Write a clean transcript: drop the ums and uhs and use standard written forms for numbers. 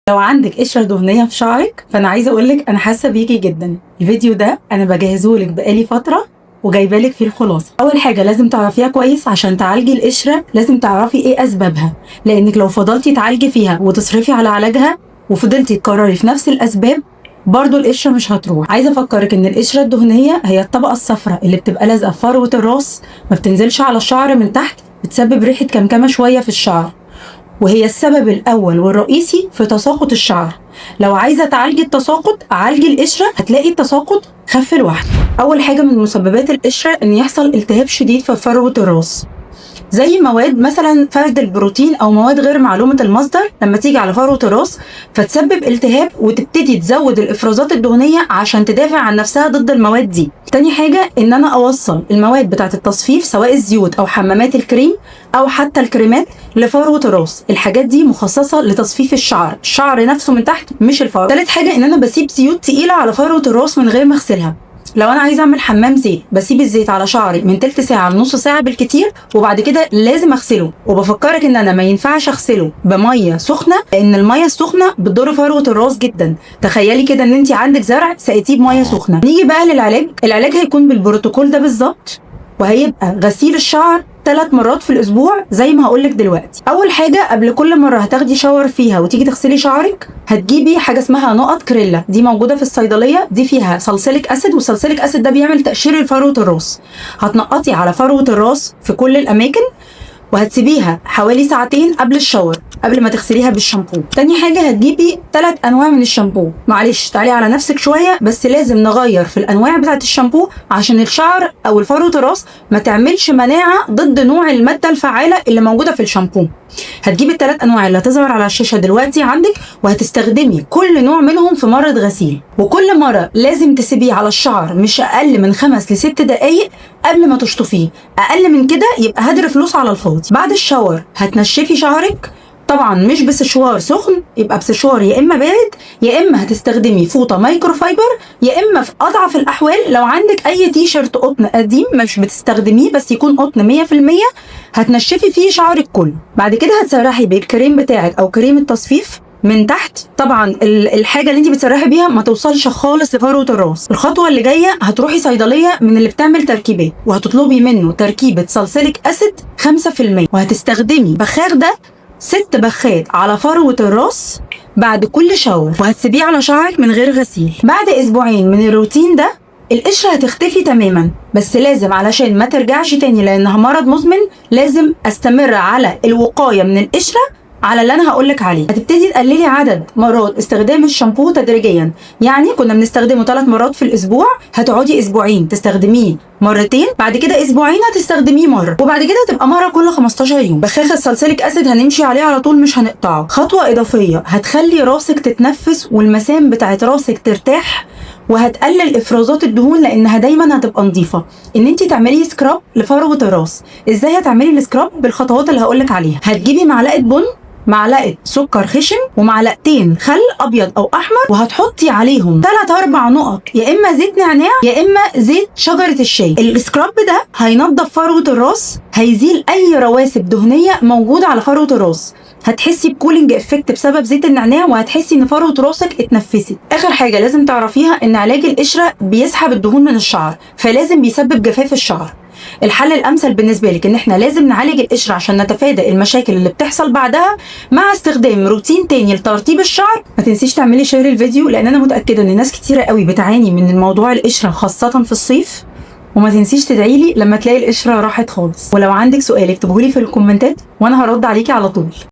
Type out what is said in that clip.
لو عندك قشرة دهنية في شعرك فأنا عايزة أقولك أنا حاسة بيكي جدا. الفيديو ده أنا بجهزهولك بقالي فترة وجايبالك فيه الخلاصة. أول حاجة لازم تعرفيها كويس عشان تعالجي القشرة، لازم تعرفي إيه أسبابها، لأنك لو فضلتي تعالجي فيها وتصرفي على علاجها وفضلتي تكرري في نفس الأسباب برضو القشرة مش هتروح. عايزة أفكرك إن القشرة الدهنية هي الطبقة الصفراء اللي بتبقى لازقة في فروة الراس، ما بتنزلش على الشعر من تحت، بتسبب ريحة كمكمة شوية في الشعر، وهي السبب الأول والرئيسي في تساقط الشعر. لو عايزة تعالجي التساقط عالجي القشرة، هتلاقي التساقط خف لوحده. أول حاجة من مسببات القشرة إن يحصل التهاب شديد في فروة الراس، زي مواد مثلا فرد البروتين او مواد غير معلومة المصدر لما تيجي على فروه الراس فتسبب التهاب وتبتدي تزود الافرازات الدهنية عشان تدافع عن نفسها ضد المواد دي. تاني حاجة ان انا اوصل المواد بتاعه التصفيف سواء الزيوت او حمامات الكريم او حتى الكريمات لفروه الراس، الحاجات دي مخصصة لتصفيف الشعر، الشعر نفسه من تحت مش الفروه. تالت حاجة ان انا بسيب زيوت تقيلة على فروه الراس من غير ما اغسلها. لو انا عايزه اعمل حمام زيت بسيب الزيت على شعري من تلت ساعة لنص ساعة بالكتير، وبعد كده لازم اغسله. وبفكرك ان انا ما ينفعش اغسله بميه سخنة لان المية السخنة بتضر فروه الراس جدا. تخيلي كده ان انت عندك زرع سقيتيه بميه سخنة. نيجي بقى للعلاج. العلاج هيكون بالبروتوكول ده بالظبط، وهيبقى غسيل الشعر 3 مرات في الاسبوع زي ما هقولك دلوقتي. اول حاجة قبل كل مرة هتاخدي shower فيها وتيجي تغسلي شعرك هتجيبي حاجة اسمها نقط كريلا، دي موجودة في الصيدلية، دي فيها salicylic acid، وال salicylic acid ده بيعمل تقشير لفروه الراس. هتنقطي على فروه الراس في كل الاماكن وهتسيبيها حوالي ساعتين قبل ال shower قبل ما تغسليها بالشامبو. تاني حاجة هتجيبي 3 انواع من الشامبو. معلش تعالي على نفسك شوية، بس لازم نغير في الانواع بتاعه الشامبو عشان الشعر او الفروه الراس ما تعملش مناعة ضد نوع المادة الفعالة اللي موجودة في الشامبو. هتجيبي ال3 انواع اللي هتظهر على الشاشة دلوقتي عندك، وهتستخدمي كل نوع منهم في مرة غسيل، وكل مرة لازم تسيبيه على الشعر مش اقل من 5 ل6 دقائق قبل ما تشطفيه، اقل من كده يبقى هدر فلوس على الفاضي. بعد ال shower هتنشفي شعرك، طبعا مش بسشوار سخن، يبقى بسشوار يا اما بارد يا اما هتستخدمي فوطه مايكرو فايبر، يا اما في اضعف الاحوال لو عندك اي تي شيرت قطن قديم مش بتستخدميه بس يكون قطن 100% هتنشفي فيه شعرك كله. بعد كده هتسرحي بالكريم بتاعك او كريم التصفيف من تحت. طبعا الحاجة اللي انت بتسرحي بيها ما توصلش خالص لفروه الراس. الخطوة اللي جاية هتروحي صيدلية من اللي بتعمل تركيبات وهتطلبي منه تركيبه salicylic acid 5%، وهتستخدمي بخاخ ده 6 بخات على فروه الراس بعد كل shower، وهتسيبيه على شعرك من غير غسيل. بعد اسبوعين من الروتين ده القشرة هتختفي تماما، بس لازم علشان ما ترجعش تاني لانها مرض مزمن لازم استمر على الوقاية من القشرة على اللي انا هقولك عليه. هتبتدي تقللي عدد مرات استخدام الشامبو تدريجيا، يعني كنا بنستخدمه 3 مرات في الاسبوع، هتقعدي اسبوعين تستخدميه مرتين، بعد كده اسبوعين هتستخدميه مرة، وبعد كده هتبقى مرة كل 15 يوم. بخاخ ال salicylic acid هنمشي عليه على طول مش هنقطعه. خطوة اضافية هتخلي راسك تتنفس والمسام بتاعت راسك ترتاح، وهتقلل افرازات الدهون لانها دايما هتبقى نظيفة. ان انت تعملي scrub لفروه الراس. ازاي هتعملي ال scrub؟ بالخطوات اللي هقولك عليها. هتجيبي معلقه بن، معلقه سكر خشن، ومعلقتين خل ابيض او احمر، وهتحطي عليهم 3-4 نقط يا اما زيت نعناع يا اما زيت شجرة الشاي. ال scrub ده هينضف فروه الراس، هيزيل اي رواسب دهنية موجودة على فروه الراس، هتحسي ب cooling effect بسبب زيت النعناع، وهتحسي ان فروه راسك اتنفست. اخر حاجة لازم تعرفيها ان علاج القشرة بيسحب الدهون من الشعر، فلازم بيسبب جفاف الشعر. الحل الامثل بالنسبة لك ان احنا لازم نعالج القشرة عشان نتفادى المشاكل اللي بتحصل بعدها، مع استخدام روتين تاني لترطيب الشعر. ما تنسيش تعملي share الفيديو لان انا متاكدة ان ناس كتيرة قوي بتعاني من الموضوع القشرة خاصة في الصيف. وما تنسيش تدعيلي لما تلاقي القشرة راحت خالص. ولو عندك سؤال اكتبهولي في الكومنتات وانا هرد عليكي على طول.